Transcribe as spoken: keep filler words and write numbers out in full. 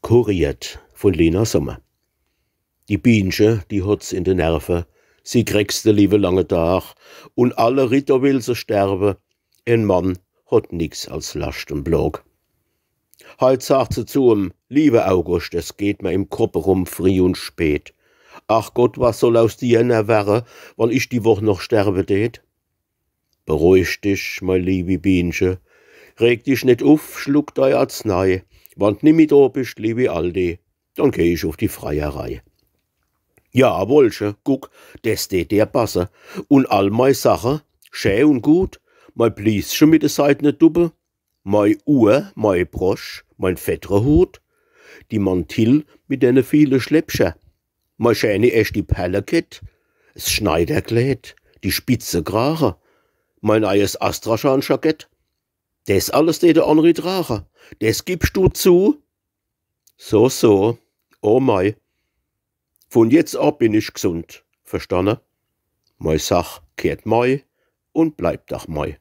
Puriert vun Lina Sommer. Die Bienche, die hot's in de Nerve, sie kreckst de liewe lange Dag, un alle Ritter will se sterwe, en Mann hot nix als Lascht un Plog. Heit sagt se zu em: „Liewe August, es geht mer im Kopp erum, frieh un spät. Ach Gott, was soll aus dir enner werre, wann ich die Woch noch sterwe tät?“ „Beruhig dich, mei liewi Bienche. Reg dich net uff, schluck dei Arznei. Wann d' nimmi do bischt, liewi Aldi, dann geh ich uff die Freierei.“ „Ja, Wollche, guck, des tät der basse. Un all mei Sache, schä un gut, mei Bliesche mit de seidne Duppe, mei Uhr, mei Brosch, mein Feddrehut, die Mantille mit dene viele Schläppcher, mei schäni eschti Perlekett, s Schneiderkleed, die Spitzekrache, mei neies Astrachan-Jackett, des alles tät de Henri trache. Des gibscht du zu?“ „So, so, oh mei. Vun jetzt ab bin ich gsund, verstanne? Mei Sach gheert mei un bleibt ach mei.“